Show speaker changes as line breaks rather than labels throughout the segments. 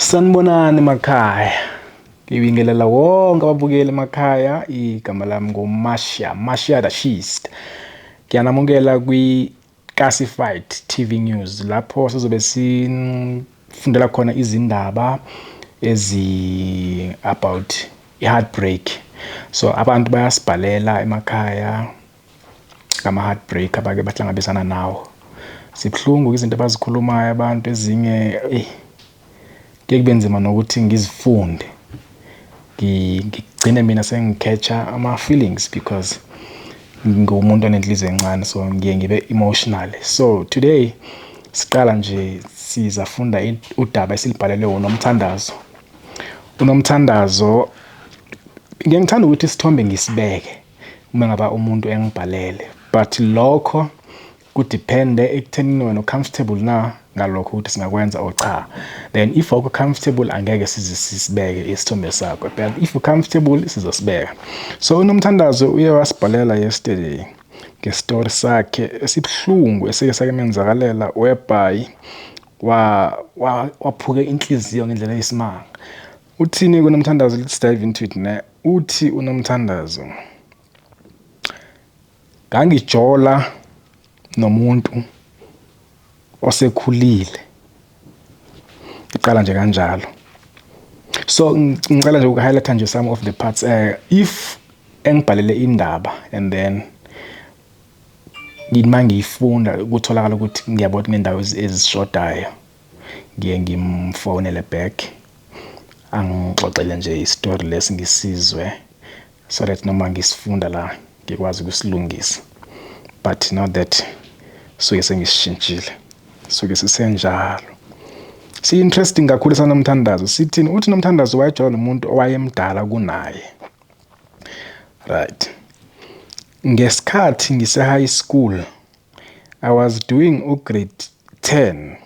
Sanibonani emakhaya. Ngibingelela wonke ababukeli emakhaya. Igama lami nguMasha, Masha the Shist. Ngiyanamukela kwi-Classified TV News lapho sizobe sifundela khona izindaba ezi about i-heartbreak. So abantu bayasibhalela emakhaya ngama-heartbreak abake bahlangabezana nawo. Sibuhlungu izinto abazikhulumayo abantu, ezinye eyi kuye kube nzima nokuthi ngizifunde, ngigcine mina sengikhetha ama-feelings because ngiwumuntu onenhliziyo encane, so ngiye ngibe emotional. So today siqala nje sizafunda udaba esilibhalelwe uNomthandazo. UNomthandazo, ngiye ngithanda ukuthi isithombe ngisibeke uma ngaba umuntu engibhalele, but lokho kudepende ekuthenini wena u-comfortable na ngalokho ukuthi singakwenza or cha. Then if awukho comfortable, angeke size sisibeke isithombe sakho, but if u-comfortable, sizosibeka. So uNomthandazo uye wasibhalela yesterday ngestori sakhe esibuhlungu esike sake menzakalela, whereby waphuke inhliziyo ngendlela eyisimanga. Uthini kuNomthandazo? Let's dive into it ne. Uthi uNomthandazo, "Ngangijola nomuntu osekhulile." Iqala nje kanjalo. So ngicela nje uku-highlight nje some of the parts. If engibhalele indaba and then ngithi mangiyifunda kutholakala ukuthi ngiyabona kunendawo ezishodayo, ngiye ngimfonele back, angixoxele nje isitori lesi ngisizwe, so that noma ngisifunda la ngikwazi ukusilungisa. But not that suke sengisishintshile, suke sisenjalo. Si-interesting kakhulu saNomthandazo. Sithini? Uthi Nomthandazo wayejola nomuntu owayemdala kunaye, right? "Ngesikhathi ngise-high school, I was doing u-grade 10.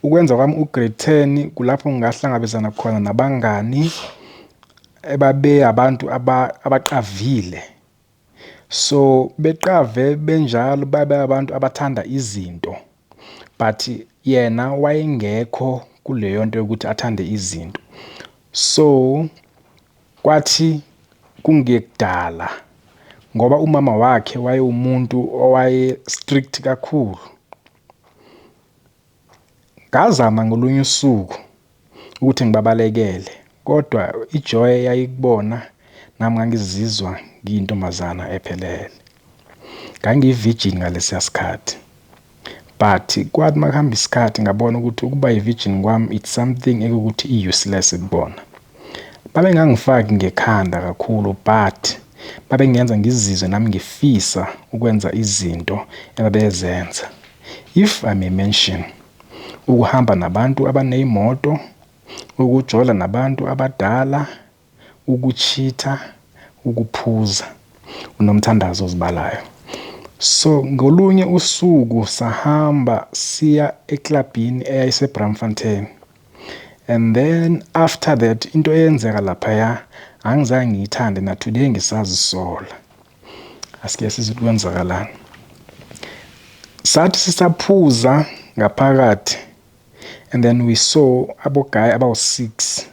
Ukwenza kwami u-grade 10 kulapho ngahlangabezana khona nabangani ebabe abantu abaqavile. So beqave benjalo, babe abantu abathanda izinto, but yena wayengekho kuleyo nto yokuthi athande izinto. So kwathi kungekudala, ngoba umama wakhe wayewumuntu owaye strict kakhulu, ngazama ngolunye usuku ukuthi ngibabalekele, kodwa ijoy eyayikubona nami ngangizizwa ngiyintombazana ephelele. Ngangiyi-virgin ngalesiya sikhathi, but kwathi makuhamba isikhathi ngabona ukuthi ukuba yi-virgin kwami, it's something ekuwukuthi i-useless kubona. Babengangifaki ngekhanda kakhulu, but babengenza ngizizwe nami ngifisa ukwenza izinto ababezenza. If I may mention, ukuhamba nabantu abaney'moto, ukujola nabantu abadala, ukuchitha, ukuphuza." Unomthandazo ozibalayo. "So ngolunye usuku sahamba siya eklabhini eyayise-Braamfontein, and then after that into eyenzeka laphaya angizange ngiyithande, na today ngisazisola." Asike sizwe ukuthi kwenzakalani. "Sathi sisaphuza ngaphakathi and then we saw abo-guy abawu-6,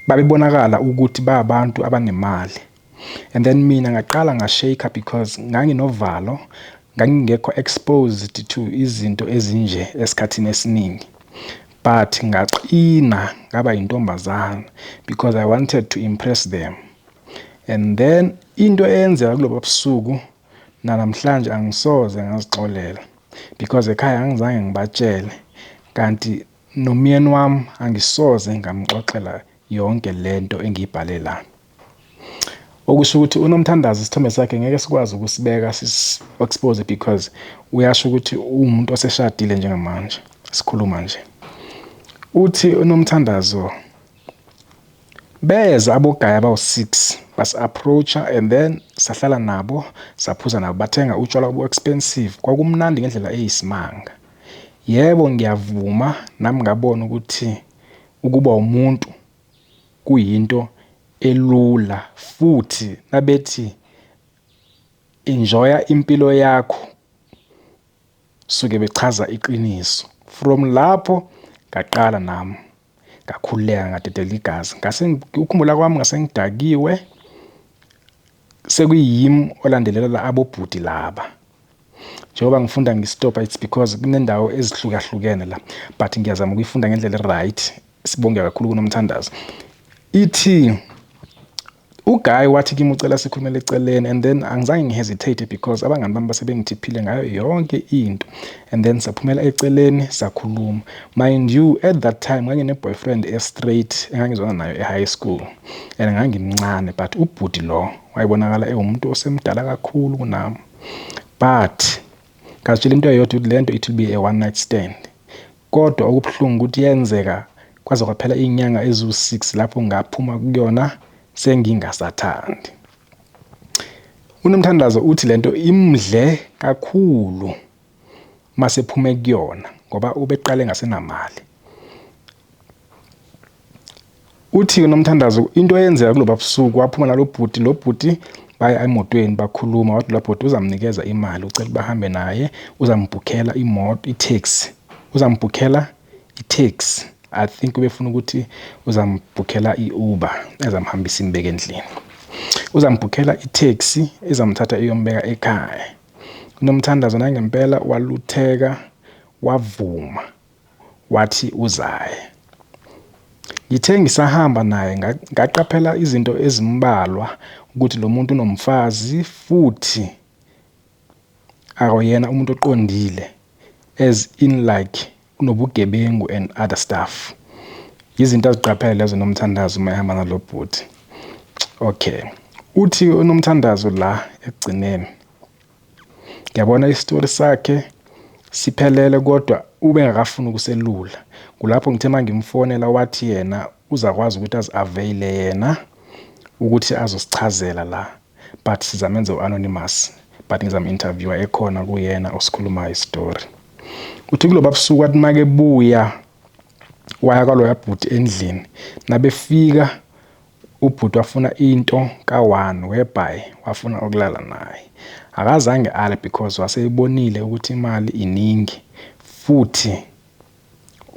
babebonakala ukuthi bayabantu abanemali, and then mina ngaqala ngashake because nganginovalo, ngangingekho exposed to izinto ezinje esikhathini esiningi, but ngaqina ngaba yintombazana because I wanted to impress them. And then into eyenzeka kulobo busuku namhlanje angisoze ngazixolela because ekhaya angizange ngibatshele, kanti nomyeni wami angisoze ngamxoxela yonke lento engiyibhale la." Okusho ukuthi uNomthandazo isithombe sakhe ngeke sikwazi ukusibeka, sisi-expose, because uyasho ukuthi uwumuntu oseshadile njengamanje sikhuluma nje. Uthi uNomthandazo, "Beza abo-guy abawu-6, basi-approach-a and then sahlala nabo, saphuza nabo, bathenga utshwala obu-expensive. Kwakumnandi ngendlela eyisimanga. Yebo, ngiyavuma, nami ngabona ukuthi ukuba umuntu kuyinto elula, futhi nabethi enjoya impilo yakho suke bechaza iqiniso. From lapho Ngaqala nami ngakhululeka, ngadedela igazi. Ngase ukukhumbula kwami ngase ngidakiwe, sekuyimi olandelela abobhuti laba. Njengoba ngifunda ngistopha, it's because kunendawo ezihlukahlukene la, but ngiyazama ukuyifunda ngendlela e-right. Sibonge kakhulu kuNomthandazo. Ithi uguy wathi kimi ucela sikhulumele eceleni, and then angizange ngihesitate because abangani bami base bengithiphile ngayo yonke into, and then saphumela eceleni sakhuluma. Mind you, at that time ngangine-boyfriend e-straight engangizwana nayo e-high school and ngangimncane, but ubhuti lo wayebonakala ewumuntu osemdala kakhulu kunami. But ngazitshela into eyodwa ukuthi lento it will be a one night stand. Kodwa okubuhlungu ukuthi yenzeka kwaze kwaphela iy'nyanga eziwu-6 lapho ngaphuma kuyona sengingasathandi. UNomthandazo uthi lento imdle kakhulu masephume kuyona ngoba ubeqale ngasenamali. Uthi uNomthandazo into eyenzeka kuloba busuku, waphuma nalo bhuti, lo bhuti baya emotweni bakhuluma, wathi lo bhuti uzamnikeza imali, ucela bahambe naye, uzambhukhela imoto, i-taxi, uzambhukhela i-taxi. I think ubefuna ukuthi uzambhukhela i-Uber ezamhambisa imbeke endlini. Uzambhukhela i-taxi ezamthatha iyombeka ekhaya. UNomthandazo nangempela walutheka, wavuma, wathi uzaye. Ngithe ngisahamba naye ngaqaphela izinto ezimbalwa ukuthi lo muntu unomfazi futhi akuyena umuntu oqondile, as in like unobugebengu and other stuff. Izinto aziqaphele lezo Nomthandazo uma ehamba nalo bhuti. Okay, uthi uNomthandazo la ekugcineni, ngiyabona isitori sakhe siphelele kodwa ube ngakafuni ukuselula. Kulapho ngithe mangimfonela wathi yena uzakwazi ukuthi azi-avail-e yena ukuthi azosichazela la, but sizamenza u-anonymous, but ngizam-interviewa ekhona kuyena osikhulumayo isitori. Uthi kuloba busuku athi make buya waya kwaloya bhuti endlini, nabefika ubhuti wafuna into ka-one whereby wafuna ukulala naye. Akazange ale because waseyibonile ukuthi imali iningi futhi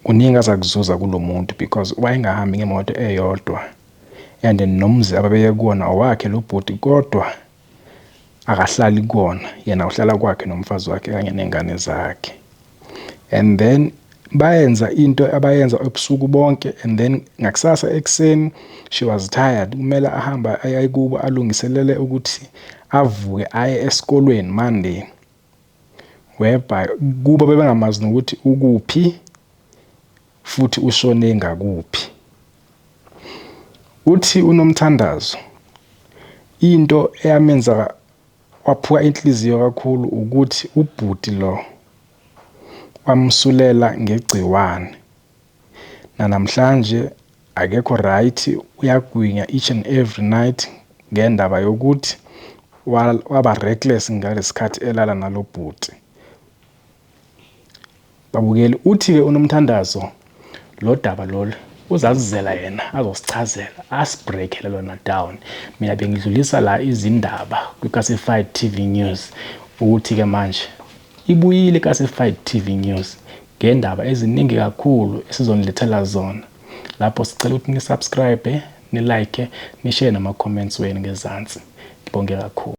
kuningi azakuzuza kulo muntu because wayengahambi ngemoto eyodwa, and nomzi ababeye kuwona owakhe lo bhuti, kodwa akahlali kuwona yena, uhlala kwakhe nomfazi wakhe kanye nengane zakhe. And then bayenza into abayenza ebusuku bonke, and then ngakusasa ekuseni she was tired, kumele ahambe aye kubo alungiselele ukuthi avuke aye esikolweni Monday, whereby kubo bebengamazi nokuthi ukuphi futhi ushone ngakuphi. Uthi uNomthandazo into eyamenza waphuka inhliziyo kakhulu ukuthi ubhuti lo wamsulela ngegciwane. Nanamhlanje akekho right, uyagwinya each and every night ngendaba yokuthi waba reckless ngalesikhathi elala nalo bhuti. Babukeli, uthi-ke uNomthandazo lo daba lolu uzazizela yena azosichazela, asibreakele lona down. Mina bengidlulisa la izindaba kwi-Classified TV News ukuthi-ke manje ibuyile i-Classified TV News ngendaba eziningi kakhulu esizonilethela zona. Lapho sicela ukuthi ni-subscribe, ni-like, ni-share nama-comments wenu ngezansi. Ngibonge kakhulu.